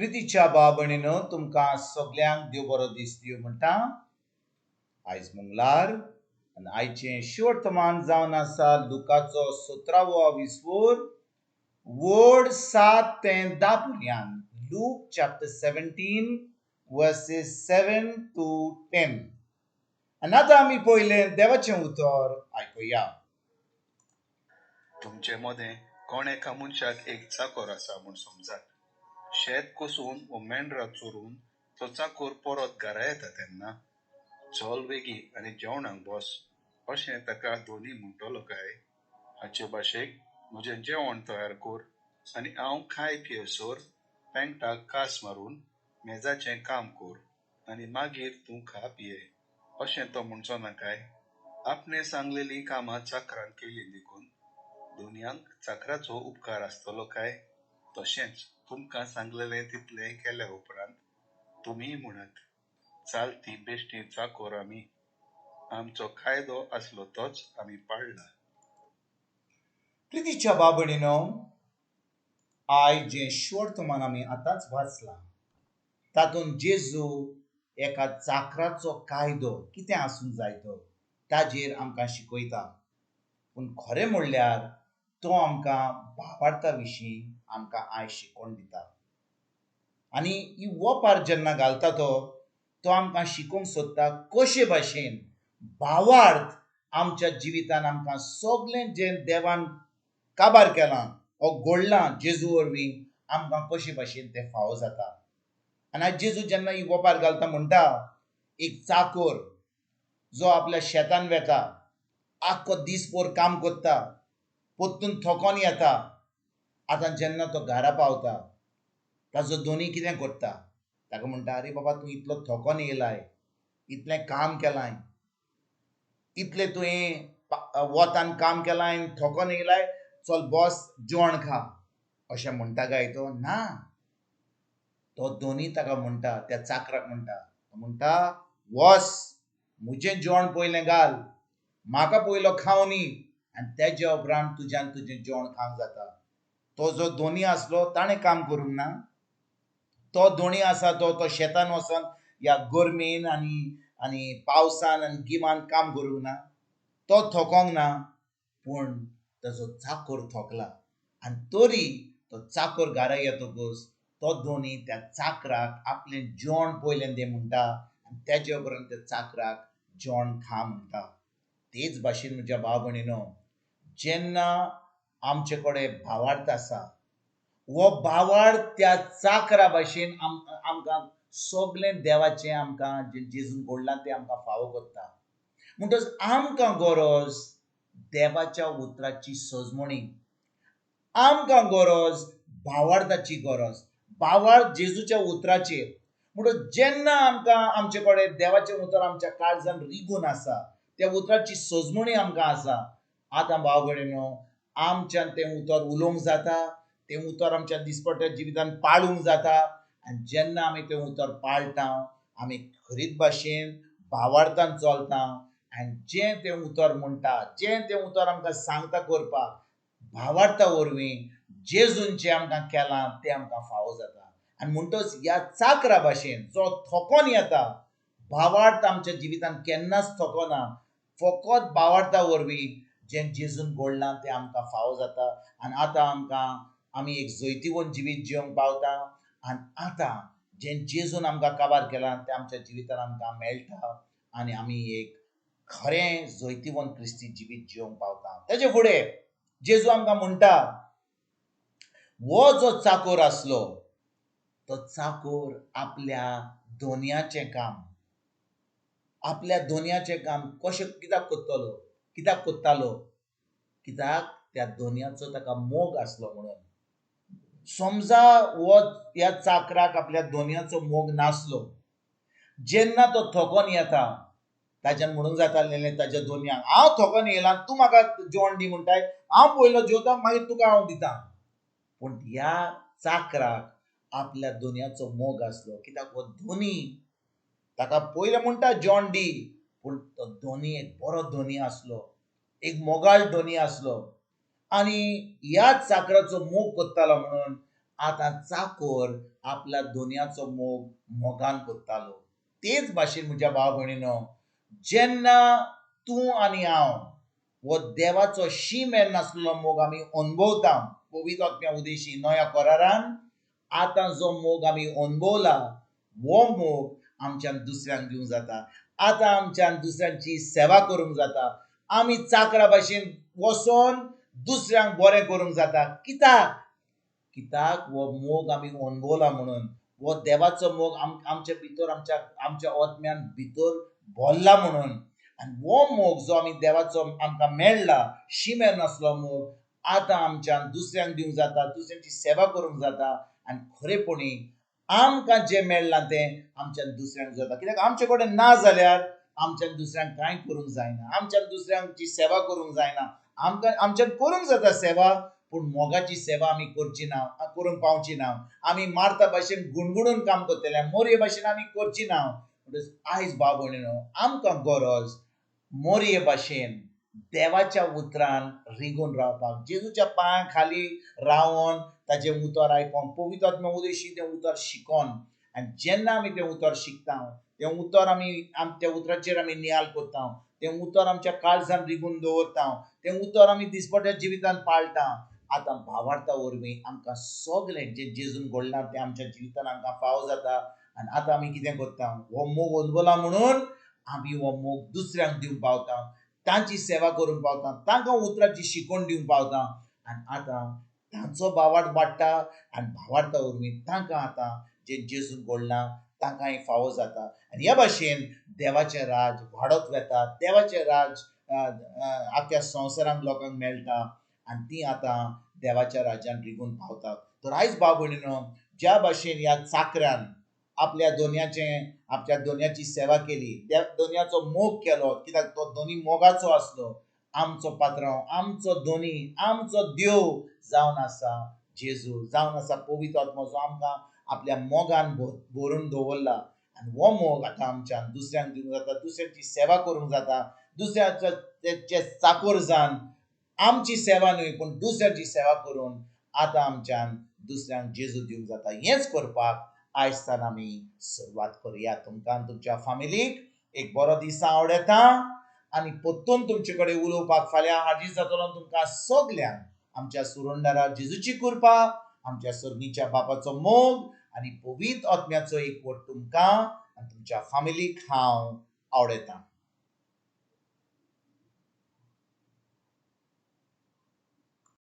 प्रितीच्या भाव भयणीनो, तुमकां सगल्यांक देव बरो दीस दिवं म्हणटा. आयज मंगळार आनी आयचें शिवर्तमान जावन आसा लुकाचो सतरावो विस्वोर वड 7 ते 10 पर्यंत. Luke chapter 17 verses 7 to 10. आनी आतां आमी पयलें देवाचें उतर आयकुया. तुमचे मदें कोण एका मनशाक एक चाकोर आसा म्हूण समजात. शेत कोसून वो मेंढरां चोरून तो चाकोर परत घरा येता तेन्ना चल वेगीं आनी जेवणाक बस अशें ताका धनी म्हणटलो काय? हाचे भाशेक म्हजें जेवण तयार कर आनी हांव खाय पियेसर पेंगटाक कास मारून मेजाचें काम कर आनी मागीर तूं खा पिये अशें तो म्हणचो ना काय? आपणें सांगलेलीं कामां चाकरान केलीं देखून धनयांक चाकराचो उपकार आसतलो काय? तशेंच तुमकां सांगलेलें तितलें केल्या उपरांत तुमीय म्हणत, चाल ती बेश्टी चाकोर आमी, आमचो कायदो आसलो तोच आमी पाळ्ळा. प्रितीच्या बाबडीनो, आयज जें शिवर्तमान आमी आतांच वाचलां तातूंत जेजू एका चाकराचो कायदो कितें आसूंक जाय तो ताजेर आमकां शिकयता. पूण खरें म्हणल्यार तो आमकां भावार्था विशीं आमकां आयज शिकोवन दिता. आनी ही ओपार जेन्ना घालता तो तो आमकां शिकोवंक सोदता कशे भाशेन भावार्थ आमच्या जिवितान आमकां सगळें जें देवान काबार केलां वो घडलां जेजू वरवीं आमकां कशे भाशेन तें फावो जाता. आनी आयज जेजू जेन्ना ही ओपार घालता म्हणटा, एक चाकोर जो आपल्या शेतान वेता, आख्खो दीसभर काम करता, परतून थकोन येता. आतां जेन्ना तो घरा पावता ताजो धनी कितें करता, ताका म्हणटा, आरे बाबा तूं इतलो थकोन येयलाय, इतलें काम केलां, इतलें तुवें वतान काम केलां, थकोन येयलाय, चल बस जेवण खा अशें म्हणटा काय तो? ना, तो धनी ताका म्हणटा, त्या चाकराक म्हणटा, तो म्हणटा वस म्हजें जेवण पयलें घाल, म्हाका पयलो खावनी आनी तेज्या उपरांत तुज्यान तुजें जेवण खावंक जाता. तो जो धनी आसलो ताणें काम करूंक ना, तो धनी आसा तो तो शेतान वचोन ह्या गरमेन आनी आनी पावसान आनी गिमान काम करूंक ना, तो थकोंक ना, पूण ताजो चाकोर थकला. आनी तरी तो चाकोर घरा येतकच तो धनी त्या चाकराक आपलें जेवण पयलें दी म्हणटा आनी तेज्या उपरांत त्या चाकराक जेवण खा म्हणटा. तेच भाशेन म्हज्या भाव भयणीनो, जेन्ना आमचे कडेन भावार्थ आसा, हो भावार्थ त्या चाकरा भाशेन आमकां सगळें देवाचें आमकां जें जेजून घडलां तें आमकां फावो करता. म्हणटच आमकां गरज देवाच्या उतराची सजमणी, आमकां गरज भावार्थाची गरज, भावार्थ जेजूच्या उतराचेर. म्हणटच जेन्ना आमकां आमचे कडेन देवाचें उतर आमच्या काळजान रिगून आसा, त्या उतराची सजमणी आमकां आसा, आतां भाव भयणीनो आमच्यान तें उतर उलोवंक जाता, तें उतर आमच्या दिसपट्ट्या जिवितान पाळूंक जाता. आनी जेन्ना आमी तें उतर पाळटा आमी खरीत भाशेन भावार्थान चलता आनी जें तें उतर म्हणटा, जें तें उतर आमकां सांगता करपाक, भावार्था वरवीं जेजून जें आमकां केलां तें आमकां फावो जाता. आनी म्हणटच ह्या चाकरा भाशेन जो थकोन येता, भावार्थ आमच्या जिवितान केन्नाच थकोना, फकत भावार्था वरवीं जें जेजून घडलां तें आमकां फावो जाता. आनी आतां आमकां आमी एक जैतिवंत जिवीत जिवंक पावता. आनी आतां जें जेजून आमकां काबार केलां तें आमच्या जिवितान आमकां मेळटा आनी आमी एक खरें जैतिवंत क्रिस्ती जिवीत जिवंक पावता. तेजे फुडें जेजू आमकां म्हणटा, हो जो चाकोर आसलो तो चाकोर आपल्या धनयाचें काम, आपल्या धनयाचें काम कशें कित्याक करतलो, कित्याक करतालो, कित्याक त्या धनयाचो ताका मोग आसलो म्हणून. समजा हो ह्या चाकराक आपल्या धनयाचो मोग नासलो, जेन्ना तो थकोन येता ताज्यान म्हणूंक जातालें ताज्या धनयाक, हांव थकोन येयला, तूं म्हाका जेवण दी म्हणटाय, हांव पयलो जेवता मागीर तुका हांव दिता. पूण ह्या चाकराक आपल्या धनयाचो मोग आसलो, कित्याक हो धनी ताका पयलें म्हणटा जेवण दी, पूण तो धनी एक बरो धनी आसलो, एक मोगाळ धनी आसलो आनी ह्या चाकराचो मोग करतालो म्हणून आतां चाकोर आपल्या दोनयाचो मोग मोगान करतालो. तेच भाशेन म्हज्या भाव भयणीनो, जेन्ना तूं आनी हांव हो देवाचो शीम मेर नासलेलो मोग आमी अनुभवता पवित्र आत्म्या उदेशी नव्या करारान, आतां जो मोग आमी अनुभवला हो मोग आमच्यान दुसऱ्यांक दिवंक जाता. आतां आमच्यान दुसऱ्यांची सेवा करूंक जाता. आमी चाकरा भाशेन वचोन दुसऱ्यांक बरें करूंक जाता. कित्याक? कित्याक हो मोग आमी अनुभवला म्हणून. हो देवाचो मोग आमच्या भितर, आमच्या आमच्या आत्म्यान भितर भरला म्हणून. आनी हो मोग जो आमी देवाचो आमकां मेळ्ळा, शिमेर नासलो मोग, आतां आमच्यान दुसऱ्यांक दिवंक जाता, दुसऱ्यांची सेवा करूंक जाता. आनी खरेपणी आमकां जें मेळ्ळां तें आमच्यान दुसऱ्यांक जाता. कित्याक आमचे कडेन ना जाल्यार आमच्यान दुसऱ्यांक कांय करूंक जायना, आमच्यान दुसऱ्यांची सेवा करूंक जायना. आमकां आमच्यान करूंक जाता सेवा, पूण मोगाची सेवा आमी करची ना, करूंक पावची ना. आमी मार्ता भाशेन गुणगुणून काम करतले, मोरये भाशेन आमी करची ना. म्हणटच आयज भाव भयणीनो, आमकां गरज मोरये भाशेन देवाच्या उतरान रिगून रावपाक, जेजूच्या पांया खाली रावन ताजें उतर आयकोन, पवित्र आत्म्या उदेशी तें उतर शिकोन. आनी जेन्ना आमी तें उतर शिकता, तें उतर आमी त्या उतराचेर आमी नियाल करता, तें उतर आमच्या काळजान रिगून दवरता, तें उतर आमी दिसपट्या जिवितान पाळटा, आतां भावार्था वरवीं आमकां सगळें जें जेजून घडलां तें आमच्या जिवितान आमकां फावो जाता. आनी आतां आमी कितें करता, हो मोग अनुभवला म्हणून आमी हो मोग दुसऱ्यांक दिवंक पावता, तांची सेवा करूंक पावता, तांकां उतराची शिकवण दिवंक पावता. आनी आतां तांचो भावार्थ वाडटा आनी भावार्था वरवीं तांकां आतां जें जेजून घडलां तांकांय फावो जाता. आनी ह्या भाशेन देवाचें राज वाडत वता, देवाचें राज आख्या संवसारांत लोकांक मेळटा आनी तीं आतां देवाच्या राज्यान रिगून पावतात. तर आयज भाव भयणीनो, ज्या भाशेन ह्या चाकऱ्यान आपल्या दोनयाचें, आपल्या दोनयाची सेवा केली, दोनयाचो मोग केलो, कित्याक तो दोनी मोगाचो आसलो. आमचो पात्रांव, आमचो दोनी, आमचो देव जावन आसा जेजू, जावन आसा पवित्र आत्मो, जो आमकां आपल्या मोगान भरून दवरला. आनी हो मोग आतां आमच्यान दुसऱ्यांक दिवंक जाता, दुसऱ्यांची सेवा करूंक जाता, दुसऱ्याचो चाकोर जावन आमची सेवा न्हय पूण दुसऱ्यांची सेवा करून आतां आमच्यान दुसऱ्यांक जेजू दिवंक जाता. हेंच करपाक आयज आमी सुरवात करुया. तुमकां तुमच्या फामिलीक एक बरो दीस आवडटा आनी परतून तुमचे कडेन उलोवपाक फाल्यां हाजीर जातलो. तुमकां सगल्यांक आमच्या सुरंदारा जेजूची कृपा, आमच्या सर्गीच्या बापाचो मोग आनी पवित्र आत्म्याचो एकवट तुमकां आनी तुमच्या फामिलीक हांव आवडयतां.